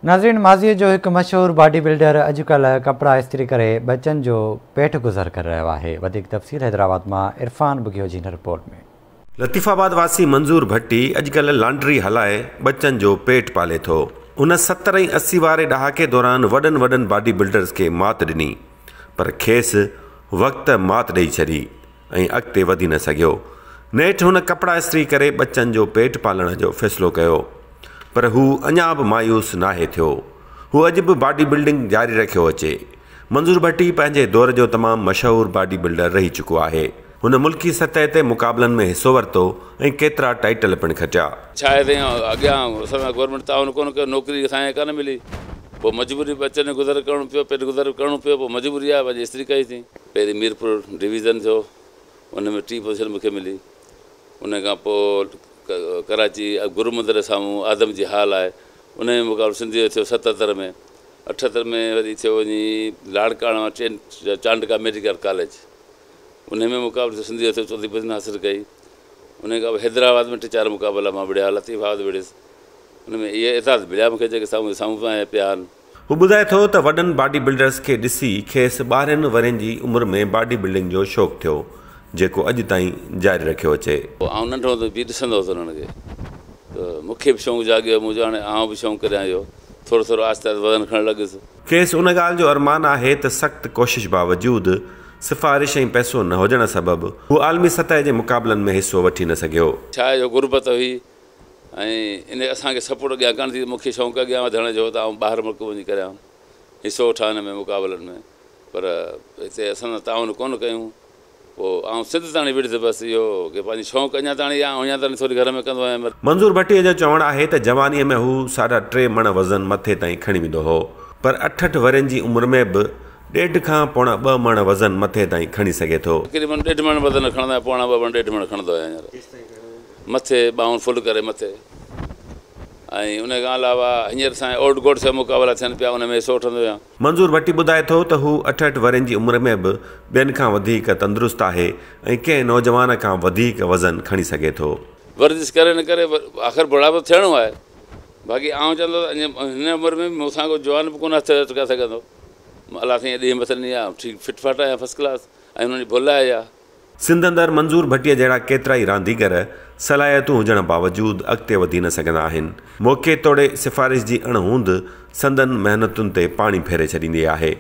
ناظرين ماضيء جو هڪ مشهور باڊي بلڊر اڄڪلهه ڪپڙا استري ڪري ٻچن جو پيٽ گذر ڪري رهيو آهي. وڌيڪ تفصيل حيدرآباد مان عرفان ٻگهيو جي هن رپورٽ ۾. لطيف آباد واسي منظور ڀٽي اڄڪلهه لانڊري هلائي ٻچن جو پيٽ پالي ٿو. هن 70 ۽ 80 واري ڏهاڪي دوران وڏن وڏن باڊي بلڊرز کي مات ڏني پر کيس وقت مات ڏئي ڇڏي ۽ اڳتي وڌي نه سگهيو. نيٺ هن ڪپڙا استري ڪري ٻچن جو پيٽ پالڻ جو فيصلو ڪيو. پر هو اڃا به مايوس ناهي ٿيو. هو اڄ به باڊي بلڊنگ جاري رکيو اچي. منظور ڀٽي پنهنجي دور جو تمام مشهور باڊي بلڊر رهي چڪو آهي. هن ملڪي سطح تي مقابلن ۾ حصو ورتو ۽ ڪيترا ٽائيٽل پڻ کٽيا. ڇا آهي سائين اڳيان اسان سان گورنمينٽ تعاون ڪونه ڪيو نوڪري اسان کي ڪانه ملي پوء مجبوري ٻچن جو گذر ڪرڻو پيو پيٽ گذر ڪرڻو پيو پوء مجبوري آهي پنهنجي استري ڪئي سين. پهرين ميرپور ڊويزن ٿيو ان ۾ ٽين پوزيشن مون کي ملي ان کان پوء ڪراچي گرو مندر جي سامهون آدم جي هال آهي ان ۾ مقابلو سنڌي جو ٿيو 77 ۾، 78 ۾ وري ٿيو وڃي لاڙڪاڻو ٽين چانڊڪا ميڊيڪل ڪاليج ان ۾ مقابلو ٿيو سنڌي جو ٿيو چوٿين پوزيشن حاصل ڪئي ان کان پوء حيدرآباد ۾ ٽي چار مقابلا مان وڙهيا لطيف آباد وڙهيس ان ۾ اهي اعزاز مليا مون کي جيڪي سامهون سامهون پيا آهن. هو ٻڌائي ٿو ته وڏن باڊي بلڊرز کي ڏسي کيس 12 ورهين جي عمر ۾ باڊي بلڊنگ جو شوق ٿيو، جيڪو اڄ تائين جاري رکيو اچي. آئون ننڍو هوندو به ڏسندو هوس انهن کي ته مون کي به شوق جاڳيو، مون چيو هاڻي آئون به شوق ڪريان اهو، ٿورو ٿورو آهستي آهستي وزن کڻڻ لڳس. کيس ان ڳالهه جو ارمان آهي ته سخت ڪوشش باوجود سفارش ۽ پئسو نه هجڻ سبب هو عالمي سطح جي مقابلن ۾ حصو وٺي نه سگهيو. ڇا جو غربت هئي ۽ ان اسان کي سپورٽ اڳيان ڪانه ٿي ته مون کي شوق اڳيان وڌڻ جو ته آئون ٻاهر ملڪ وڃي ڪريان حصو وٺان هن ۾ مقابلن ۾ پر هتي اسان سان تعاون ڪونه ڪيون پوء آئون سنڌ تاڻي وڙهيس بس اهو ڪي پنهنجي شوق اڃا تاڻي آئون اڃا تاڻي ٿوري گهر ۾ ڪندو آهيان. منظور ڀٽيء جو چوڻ آهي ته جوانيء ۾ هو ساڍا ٽي مڻ وزن مٿي تائين کڻي ويندو هو پر اٺهٺ ورهين جي عمر ۾ به ڏيڍ کان پوڻا ٻه مڻ وزن مٿي تائين کڻي سگهي ٿو. تقريبن ڏيڍ مڻ وزن کڻندو آهيان پوڻا ٻه مڻ ڏيڍ مڻ کڻندو آهيان هينئر. مٿي ٻانهون فل ڪري مٿي ۽ ان کان علاوه هينئر سائين اوڊ گوڊ سان مقابلا ٿين پيا ان ۾ حصو وٺندو آهيان. منظور ڀٽي ٻڌائي ٿو ته هو 68 ورهين جي عمر ۾ به ٻين کان وڌيڪ تندرست آهي ۽ ڪنهن نوجوان کان وڌيڪ وزن کڻي سگهي ٿو. ورزش ڪري نه ڪري آخر بڙهاپو ٿيڻو آهي باقي آئون چوندس ته هن عمر ۾ به مون سان ڪو جوان به ڪونه هٿ اٽڪائي سگهندو الله سائين ايڏي همت ڏني آهي ٺيڪ فٽ فاٽ آهيان فرسٽ ڪلاس ۽ انهن جي ڀل آهي اها. سنڌ اندر منظور ڀٽيء جهڙا ڪيترائي رانديگر صلاحيتون هجڻ باوجود اڳتي وڌي نه سگهندا آهن. موقعي توڙي سفارش جي اڻ هوند سندن محنتن تي پاڻي ڦيري ڇڏيندي آهي.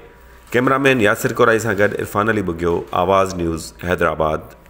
ڪئميرا مين ياسر ڪورائي سان گڏ عرفان علي ٻگهيو، آواز نيوز، حيدرآباد.